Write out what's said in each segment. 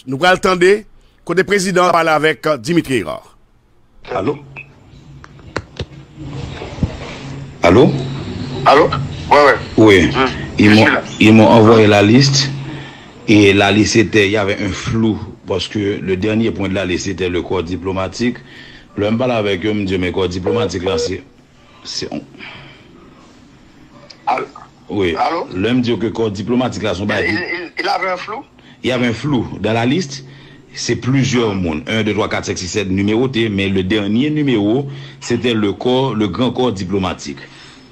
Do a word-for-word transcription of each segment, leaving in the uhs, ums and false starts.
Nou pral tande kote prezidan an pale avèk Dimitri Hérard. Allô? Allô? Allô? Ouais, ouais. Oui. Ils m'ont ils m'ont envoyé la liste. Et la liste était, il y avait un flou. Parce que le dernier point de la liste, c'était le corps diplomatique. Lè m pale avèk yo, m di yo, men kò diplomatik la, se. Se on. Allô? Oui. Allô? Lè m di yo ke kò diplomatik la, se on bagay. Il, il, il avait un flou? Il y avait un flou dans la liste. C'est plusieurs moun. Un, deux, trois, quatre, cinq, six, sept numérotés, mais le dernier numéro, c'était le corps, le grand corps diplomatique.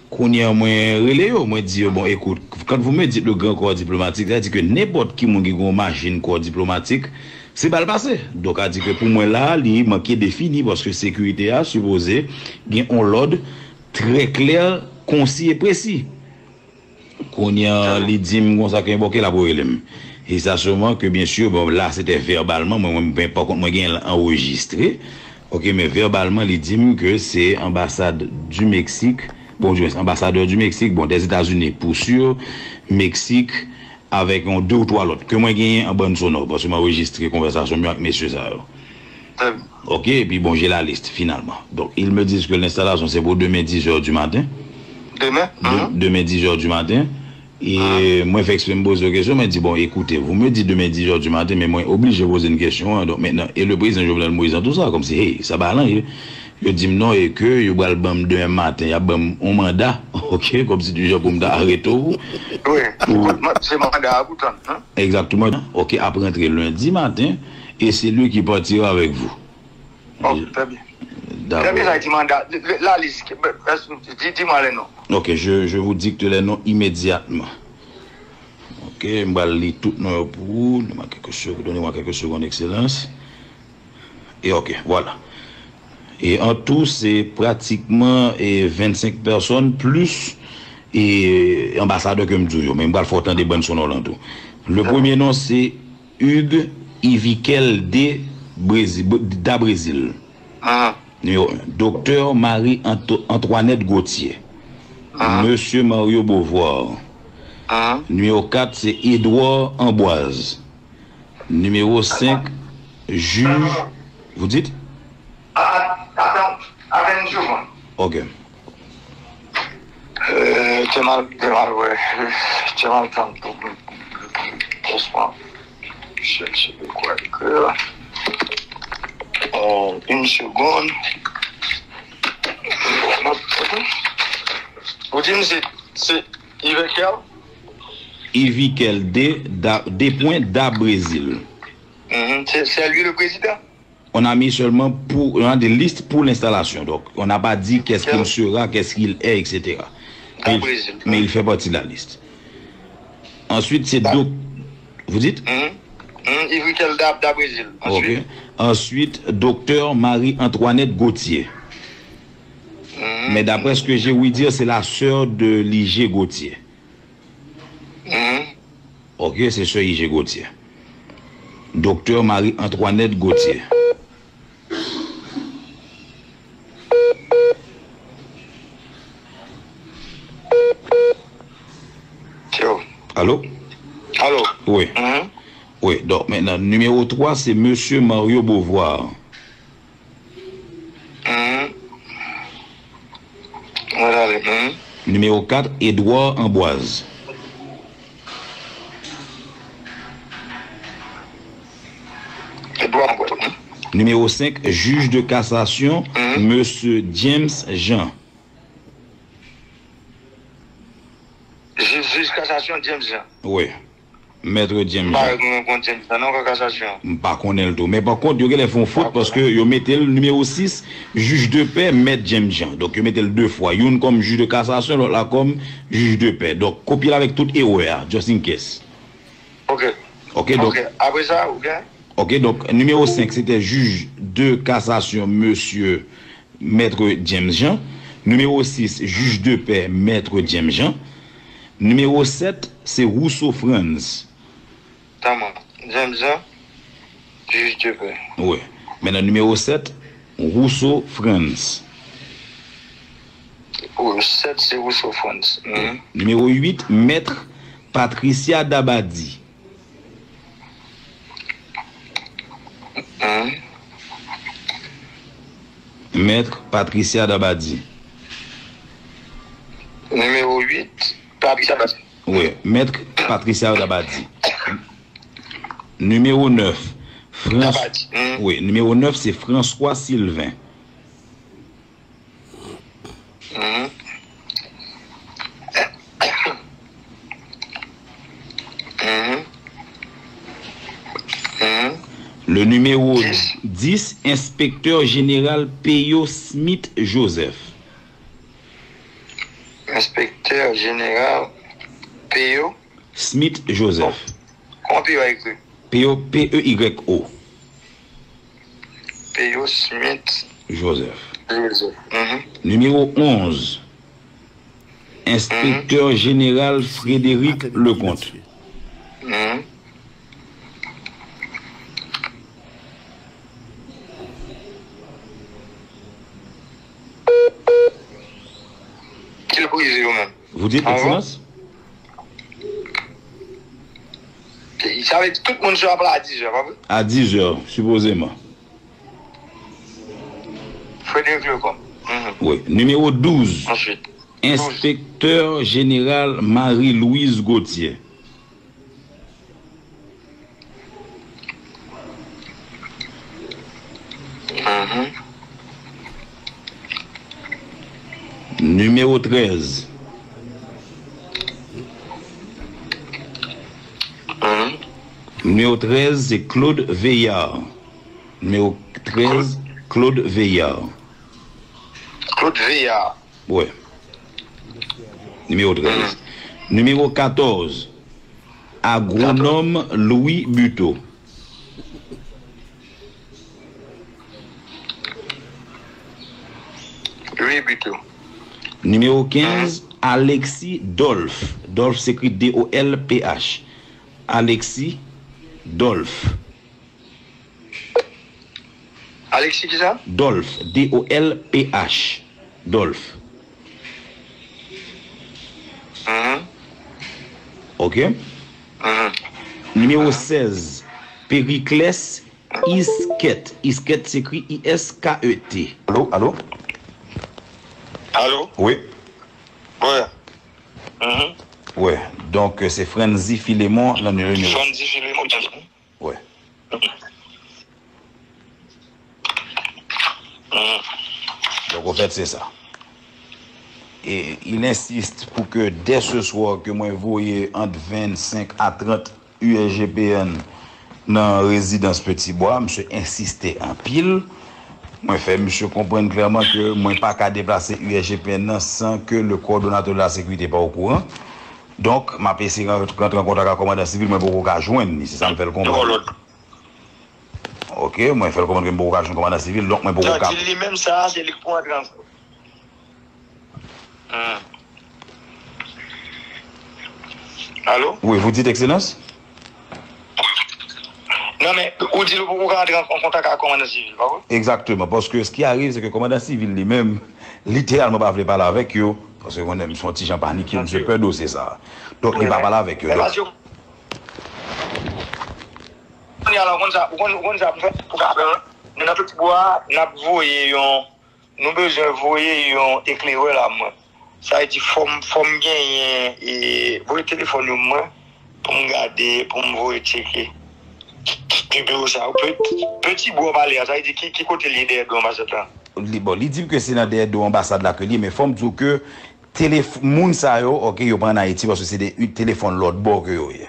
Kounye a, mwen rele yo, mwen di yo, bon, écoute, quand vous me dites le grand corps diplomatique, sa di ke nenpòt ki moun ki gen yon machin kò diplomatik, se ba l pase. Donk, sa di ke pou mwen la, li manke defini, paske sekirite a sipoze gen yon lòd trè klè, konsi e presi. Kounye a, li di m konsa ke, bon, ke l ap rele m. E sa sèlman ke, byen si, bon, la, se te vèbalman, mwen, mwen, mwen, pa kont, mwen gen l anrejistre. Ok, men vèbalman, li di m ke se anbasad du Mexique, bon, du moins, ambassadeur du Mexique, bon, des États-Unis, pour sûr, Mexique, avec un, deux ou trois lòt, ke mwen genyen an bann sonò, paske mwen anrejistre konvèsasyon m yo ak mesye sa yo. Très bien. Ok, et puis bon, j'ai la liste, finalement. Donc, ils me disent que l'installation, c'est pour demain dix heures du matin. Demain? De- Mhm. Demain dix heures du matin. E mwen fè eksprè m poze yo kesyon, mwen di, bon, écoutez, vous me dites demain dix heures du matin, men mwen oblije poze n kesyon an. Donk, mentnan, e le prezidan Jovenel Moïse an tou sa, kòmsi, hey, sa pa lan ye. Yo di m non, e ke yo pral ban m demen maten, y ap ban m yon manda, ok, kòmsi di jan pou m ta arete w. Oui, se manda a pou tann, hein? Exactement. Ok, ap rantre lendi maten, et c'est lui qui partira avec vous. Oh, très bien. D'accord. Très bien, ça dit mandat. Le- le- La liste, dis, dis-moi les noms. Ok, je, je vous dicte les noms immédiatement. Ok, m pral li tout non yo pou ou. Donnez-moi quelques secondes, donnez-moi quelques secondes, Excellence. Et ok, voilà. Et en tout, c'est pratiquement eh, vingt-cinq personnes plus et ambassadeur ke m di w yo. Men m pral fè w tande bann sonò lan tou. Le premier nom, c'est Hugues Ivikel de Brésil, da Brésil. Mhm. Numéro un, Docteur Marie Anto- Antoinette Gauthier. Monsieur Mario Beauvoir. Mhm. Numéro quatre, c'est Édouard Amboise. Numéro cinq, juge. Vous dites? Ah, attends, attends une seconde. Ok. Euh, t'es mal, t'es mal, ouais. T'es mal, t'es mal. Laisse-moi chercher de quoi écrire. Euh, une seconde. Vous dites, c'est, c'est Ivekel? Ivikel de, da, de points da Brésil. Mhm. C'est, c'est lui le président? On a mis seulement pour, on a des listes pour l'installation. Donc, on n'a pas dit qu'est-ce qu'il sera, qu'est-ce qu'il est, et cetera. Da Mais, Brésil. Mais il fait partie de la liste. Ensuite, c'est Doc. Vous dites? Mhm. Mhm. Ivikel da, da Brésil. Ok. Ensuite, Ensuite, Docteur Marie-Antoinette Gauthier. mhm. Mais d'après ce que j'ai ouï dire, c'est la sœur de l'I G Gauthier. Mhm. Ok, c'est sœur I G Gauthier. Docteur Marie-Antoinette Gauthier. Yo. Allô? Allô? Oui. Mhm. Oui, donc maintenant, numéro trois, c'est Monsieur Mario Beauvoir. Mhm. Mwen ale. Mhm. Numéro quatre, Édouard Amboise. Édouard Amboise. Mhm. Numéro cinq, juge de cassation, Mhm. Monsieur James Jean. Jij, jij kasasyon James Jean. Oui. Mèt James M pa Jean. Renmen kont James Jean, non, nan kasasyon. M pa konnen l tou. Men pa kont, yo genlè fè yon fot paske yo mete l nimewo sis, jij de pè, Mèt James Jean. Donk, yo mete l de fwa. Youn kòm jij de kasasyon, lòt la kòm jij de pè. Donk, kopye l avèk tout erè a, just in case. Ok. Ok, donk. Ok. Apre sa, ou gen? Ok, donk, nimewo senk, se te jij de kasasyon, mesye Mèt James Jean. Nimewo sis, jij de pè, Mèt James Jean. Nimewo sèt, se Rousseau Frantz. Tamam. James Jean, jij de pè. Wi. Mentnan, nimewo sèt, Rousseau Frantz. Pou sèt, se Rousseau Frantz. Mhm. Nimewo uit, Mèt Patricia Dabadie. Maître Patricia Dabadi. Nimewo uit, Patricia Dabadi. Wi, Maître Patricia Dabadi. Nimewo nèf, Frans-, Dabadi. Mhm. Wi, nimewo nèf, se François Sylvain. Mhm. Mhm. Mhm. Le numéro dix, inspecteur général Peyo Smith Joseph. Inspecteur général Peyo Smith Joseph. Kòman Peyo a ekri? Peyo, P E Y O. Peyo Smith Joseph. Joseph. Mhm. Nimewo onz, Enspektè Jeneral Frédéric Leconte. Mhm. Ki lè pou rive yo menm? Vous dites, Excellence? Sa vle di tout moun sou apèl a dizè, pa vre? A dizè, sipozeman. Frédéric Leconte. Mhm. Wi. Nimewo douz. Ensuite. Enspektè Jeneral Marie-Louise Gauthier. Mhm. Nimewo trèz. Mhm. Nimewo trèz, se Claude Veillard. Nimewo trèz, Claude Veillard. Claude Veillard. Wi. Nimewo trèz. Nimewo katòz, agwonòm Louis Buteau. Louis Buteau. Nimewo kenz, Alexis Dolph. Dolph se ekri D O L P H. Alexis Dolph. Alexis kisa? Dolph, D O L P H. Dolph. Mhm. Ok. Mhm. Nimewo sèz, Pericles Isket. Isket se ekri I S K E T. Alo, alo? Alo? Wi. Wi. Mhm. Wi. Donk, se Franzy Philemon nan nimewo. Franzy Philemon. Wi. Mhm. Donk, anfèt, se sa. E il insiste pour que dès ce soir que mwen voye ant vennsenk a trant U S G P N nan rezidans Petit Bois, misye ensiste anpil. Mwen fè misye konprann klèman ke mwen pa ka deplase U S G P N nan san ke le coordonnateur de la sécurité pa okouran. Donk, m ap eseye ran-, rantre an kontak ak kòmandan sivil, mwen poko ka jwenn li, se sa m fè l konprann. Ok, mwen fè l konprann ke m poko ka jwenn kòmandan sivil, donk mwen poko ka. Non, di li menm sa, se li k pou antre an. Hmm. Allô? Oui, vous dites, Excellence? Non, men, ou di l ou poko ka antre an, an kontak ak kòmandan sivil, pa vre? Exactement, parce que ce qui arrive, c'est que kòmandan sivil li menm, literalman pa vle pale avèk yo, paske konnen misye yon ti jan panike, misye pè dosye sa. Donk, li pa pale avèk yo. Donk, kounye a la, ou konn sa, ou konn, ou konn sa pou fè, pou ka fè, nou nan Petit Bois, n ap voye yon, nou bezwen voye yon eklerè la, mwen. Sa vle di, fò m, fò m genyen, e, voye telefòn yo mwen, pou m gade, pou m voye tcheke nimewo sa. Pe-, Petit Bois pale a, sa vle di, ki, ki kote l ye dèyè do anbasad la? Li, bon, li di m ke se nan dèyè do anbasad la ke li ye, men fò m di w ke telef-, moun sa yo, ok, yo pa ann Ayiti, paske se de, telefòn lòt bò ke yo ye.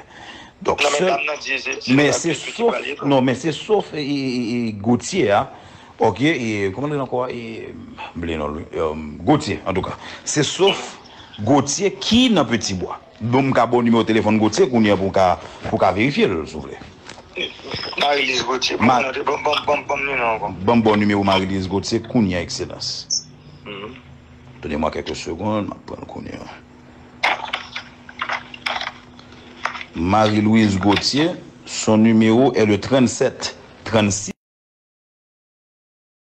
Donk, non, men sèl, dam nan di se, se men se sof, non, men se sof, e, e, e, Gauthier a, ok, e, kòman li rele ankò, e, m bliye non l, wi, e, Gauthier, antouka. Se sof Gauthier ki nan Petit Bois. Bon, m ka ba w nimewo telefòn Gauthier kounye a pou w ka, pou w ka verifye l, souple. Marie-Lise Gauthier, ban m, ban m, ban m, ban m nimewo ankò. Ban m ba w nimewo Marie-Lise Gauthier kounye a, Excellence. Mhm. Donnez-moi quelques secondes, m ap pran l kounye a. Marie-Louise Gauthier, son numéro est le trente-sept trente-six.